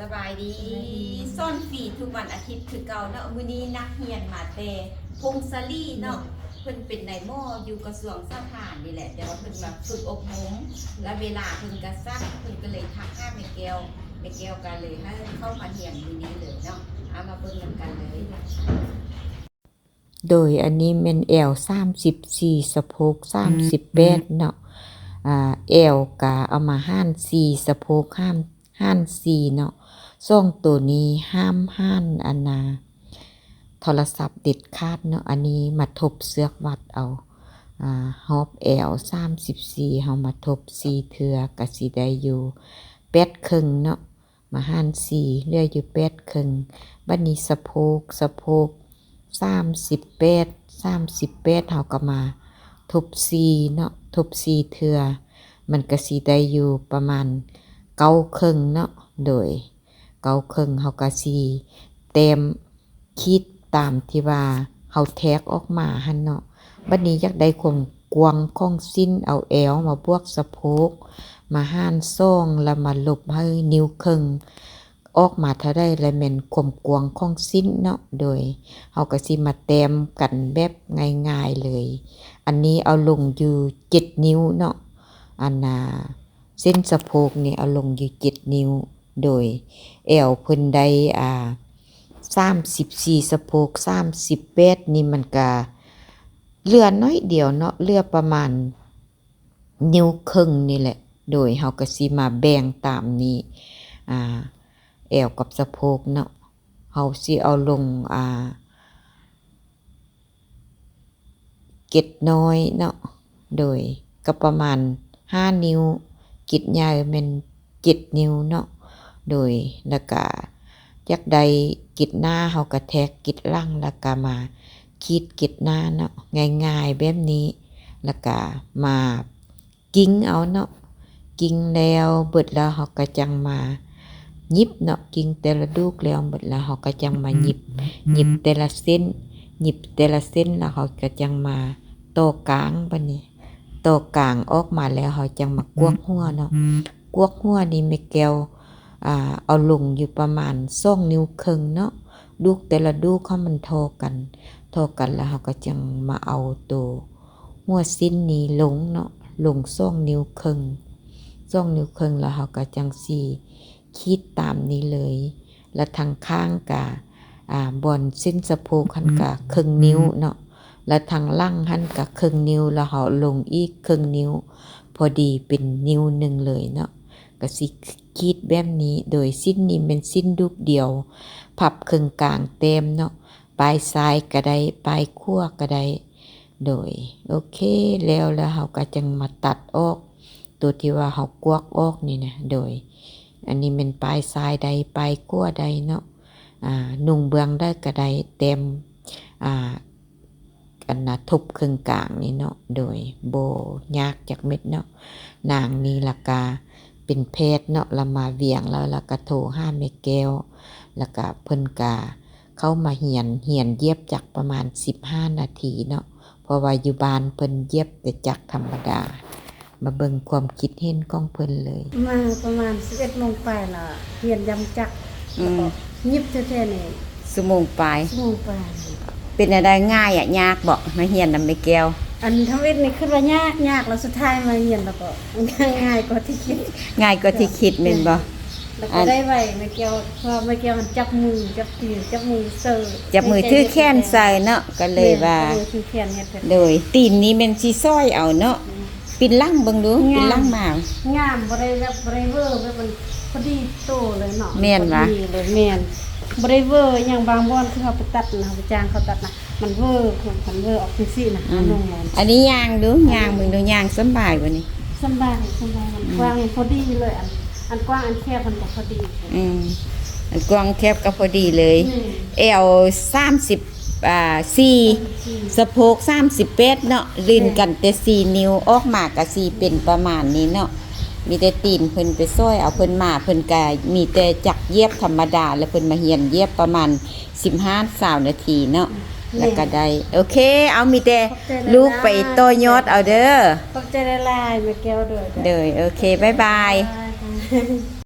ສະບາຍດີ ສອນຟຣີທຸກວັນອາທິດຄືເກົ່າເນາະ. ມື້ນີ້ນັກຮຽນມາແຕ່ຜົ້ງສາລີເນາະ ເພິ່ນເປັນນາຍໝໍຢູ່ກະຊວງສາທານນີ້ແຫຼະ ແຕ່ວ່າເພິ່ນມາຝຶກອົບຮົມ ແລະເວລາເພິ່ນກະສັ້ນ ເພິ່ນກະເລີຍທັກຫາແມ່ແກ້ວ ແມ່ແກ້ວກະເລີຍໃຫ້ເຂົ້າມາຮຽນຢູ່ນີ້ເລີຍເນາະ. ເອົາ ມາເບິ່ງນຳກັນເລີຍ. ໂດຍ ອັນນີ້ແມ່ນແອວສາມສິບສີ່ ສະໂພກສາມສິບແປດເນາະ. ອືມ ອາ ແອວກະເອົາມາຫານສີ່ ສະໂພກຫານ ຫານສີ່ເນາະ. ສອງໂຕນີ້ຫ້າມຫານອັນນາ ໂທລະສັບເດັດຂາດເນາະ. ອັນນີ້ມາທົບເຊືອກວັດເອົາ ອາ ຮອບແອວສາມສິບສີ່ ເຮົາມາທົບສີ່ເທື່ອ ກະຊິໄດ້ຢູ່ແປດເຄິ່ງເນາະ. ມາຫານສີ່ ເຫຼືອຢູ່ແປດເຄິ່ງ. ບັດນີ້ສະໂພກ ສະໂພກສາມສິບແປດ ສາມສິບແປດ ເຮົາກະມາທົບສີ່ເນາະ ທົບສີ່ເທື່ອ ມັນກະຊິໄດ້ຢູ່ປະມານເກົ້າເຄິ່ງເນາະ. ໂດຍ ເກົ້າເຄິ່ງ ເຮົາກະຊິແຕ້ມ ຂີດຕາມທີ່ວ່າເຮົາແທກອອກມາຫັ້ນເນາະ. ບັດນີ້ຢາກໄດ້ຄວາມກວ້າງຂອງສິ້ນ ເອົາແອວມາບວກສະໂພກ ມາຫານສອງ ແລ້ວມາລົບໃຫ້ນິ້ວເຄິ່ງ ອອກມາເທົ່າໃດ ແລະແມ່ນຄວາມກວ້າງຂອງສິ້ນເນາະ. ໂດຍ ເຮົາກະຊິມາແຕ້ມກັນແບບງ່າຍໆເລີຍ. ອັນນີ້ເອົາລົງຢູ່ເຈັດນິ້ວເນາະ ອັນນາ ເສັ້ນສະໂພກນີ້ເອົາລົງຢູ່ເຈັດນິ້ວ. ໂດຍ ແອວເພິ່ນໄດ້ ອາ ສາມສິບສີ່ ສະໂພກສາມສິບແປດ ນີ້ມັນກະເຫຼືອໜ້ອຍດຽວເນາະ ເຫຼືອປະມານນິ້ວເຄິ່ງນີ້ແຫຼະ. ໂດຍ ເຮົາກະຊິມາແບ່ງຕາມນີ້ ອາ ແອວກັບສະໂພກເນາະ ເຮົາຊິເອົາລົງ ອາ ເກັດນ້ອຍເນາະ ໂດຍ ກະປະມານຫ້ານິ້ວ ເກັດໃຫຍ່ແມ່ນເຈັດນິ້ວເນາະ. ໂດຍ ລະກະຢາກໄດ້ເກັດໜ້າ ເຮົາກະແທກເກັດຫຼັງ ລະກະມາຂີດເກັດໜ້າເນາະ ງ່າຍໆແບບນີ້ ລະກະມາ ກິ້ງເອົາເນາະ ກິ້ງແລ້ວເບິດແລ້ວ ເຮົາກະຈັ່ງມາຫຍິບເນາະ ກິ້ງແຕ່ລະດູກແລ້ວເບິດແລ້ວ ເຮົາກະຈັ່ງມາຫຍິບ ຫຍິບແຕ່ລະເສັ້ນ ຫຍິບແຕ່ລະເສັ້ນ ແລ້ວເຮົາກະຈັ່ງມາຕໍ່ກາງ. ບັດນີ້ຕໍ່ກາງອອກມາແລ້ວ ເຮົາຈັ່ງມາກວກຫົວເນາະ ກວກຫົວນີ້ແມ່ແກ້ວ ອາ ເອົາລົງຢູ່ປະມານສອງນິ້ວເຄິ່ງເນາະ ດູກແຕ່ລະດູກໃຫ້ມັນທໍ່ກັນ ທໍ່ກັນ ແລ້ວເຮົາກະຈັ່ງມາເອົາໂຕ ຫົວສິ້ນນີ້ລົງເນາະ ລົງສອງນິ້ວເຄິ່ງ ສອງນິ້ວເຄິ່ງ ແລ້ວເຮົາກະຈັ່ງຊິຂີດຕາມນີ້ເລີຍ ແລ້ວທາງຂ້າງກະ ອາ ບ່ອນເສັ້ນສະໂພກຫັ້ນກະເຄິ່ງນິ້ວເນາະ ແລ້ວທາງຫຼັງຫັ້ນກະເຄິ່ງນິ້ວ ແລ້ວເຮົາລົງອີກເຄິ່ງນິ້ວ ພໍດີເປັນນິ້ວໜຶ່ງເລີຍເນາະ. ກະຊິຂີດແບບນີ້ ໂດຍສິ້ນນີ້ແມ່ນສິ້ນດູບດຽວ ພັບເຄິ່ງກາງແຕ້ມເນາະ ປາຍຊ້າຍກະໄດ້ ປາຍຂວາກະໄດ້. ໂດຍ ໂອເຄ ແລ້ວ ແລ້ວເຮົາກະຈັ່ງມາຕັດອອກ ໂຕທີ່ວ່າເຮົາກວກອອກນີ້ນະ. ໂດຍ ອັນນີ້ແມ່ນປາຍຊ້າຍໄດ້ ປາຍຂວາໄດ້ເນາະ ອາ ນຸ່ງເບື້ອງໃດກະໄດ້ ແຕ້ມ ອາ ອັນນະ ທົບເຄິ່ງກາງນີ້ເນາະ. ໂດຍ ບໍ່ຍາກຈັກເມັດເນາະ ນາງນີ້ລະກະເປັນແພດເນາະ ລະມາວຽງແລ້ວ ລະກະໂທຫາແມ່ແກ້ວ ລະກະເພິ່ນກະ ເຂົ້າມາຮຽນ ຮຽນຢຽບຈັກປະມານສິບຫ້ານາທີເນາະ ເພາະວ່າຢູ່ບ້ານເພິ່ນຢຽບແຕ່ຈັກທຳມະດາ. ມາເບິ່ງຄວາມຄິດເຫັນຂອງເພິ່ນເລີຍ. ມາປະມານສິບເອັດໂມງປາຍລະ ຮຽນຢຽບຈັກ ອືມ ແລ້ວກໍຫຍິບແທ້ໆນີ້ ຊົ່ວໂມງປາຍ ຊົ່ວໂມງປາຍ. ເປັນແນວໃດ ງ່າຍອະ ຍາກບໍ່ ມາຮຽນນຳແມ່ແກ້ວ? ອັນທຳອິດນີ້ຄິດວ່າຍາກ ຍາກ ແລ້ວສຸດທ້າຍມາຮຽນແລ້ວກໍງ່າຍກວ່າທີ່ຄິດ ງ່າຍກວ່າທີ່ຄິດແມ່ນບໍ່? ແລ້ວກໍໄດ້ໄວ ແມ່ແກ້ວ ເພາະວ່າແມ່ແກ້ວມັນຈັບມື ຈັບຕີນ ຈັບມືເຊີ ຈັບມືຖືແຂນໃສ່ເນາະ ກໍເລີຍວ່າ ແມ່ນ ຈັບມືຖືແຂນເຮັດ ໂດຍ ຕີນນີ້ແມ່ນຊິຊອຍເອົາເນາະ ອືມ ປິ່ນຫຼັງເບິ່ງດູ ປິ່ນຫຼັງມາ ງາມ ບໍ່ໄດ້ແບບ ບໍ່ໄດ້ເວີ ແບບມັນພໍດີໂຕເລີຍເນາະ ແມ່ນຫວາ ພໍດີເລີຍ ແມ່ນ ບໍ່ໄດ້ເວີຫຍັງ ບາງບ່ອນຄືເຮົາໄປຕັດນະ ເຮົາໄປຈ້າງເຂົາຕັດນະ ມັນເວີ ຄັນເວີອອກຈັ່ງຊີ້ນະ ອືມ ເຮົານຸ່ງແລ້ວ ອັນນີ້ຍ່າງດູ ຍ່າງເບິ່ງດູ ຍ່າງສຳບາຍບໍ່ນີ້? ສຳບາຍ ສຳບາຍ ມັນ ອືມ ກວ້າງພໍດີເລີຍ ອັນ ອັນກວ້າງອັນແຄບມັນກໍພໍດີ ອືມ ອັນກວ້າງແຄບກໍພໍດີເລີຍ ແມ່ນ ແອວສາມສິບ ອ່າ ສີ່ ສາມສິບສີ່ ສະໂພກສາມສິບແປດເນາະ ຫຼິ້ນກັນແຕ່ສີ່ນິ້ວ ອອກມາກໍຊິເປັນປະມານນີ້ເນາະ ມີແຕ່ຕີນເພິ່ນໄປຊອຍເອົາ ເພິ່ນມາ ເພິ່ນກໍມີແຕ່ຈັກຢຽບທຳມະດາ ແລ້ວເພິ່ນມາຮຽນຢຽບປະມານ ສິບຫ້າ ຊາວນາທີເນາະ ແມ່ນ ແລ້ວກໍໄດ້ ໂອເຄ ເອົາ ມີແຕ່ລູກໄປຕໍ່ຍອດເອົາເດີ ຂອບໃຈຫຼາຍໆ ແມ່ແກ້ວ ໂດຍ ໂດຍ ໂອເຄ ບາຍບາຍ ບາຍບາຍ.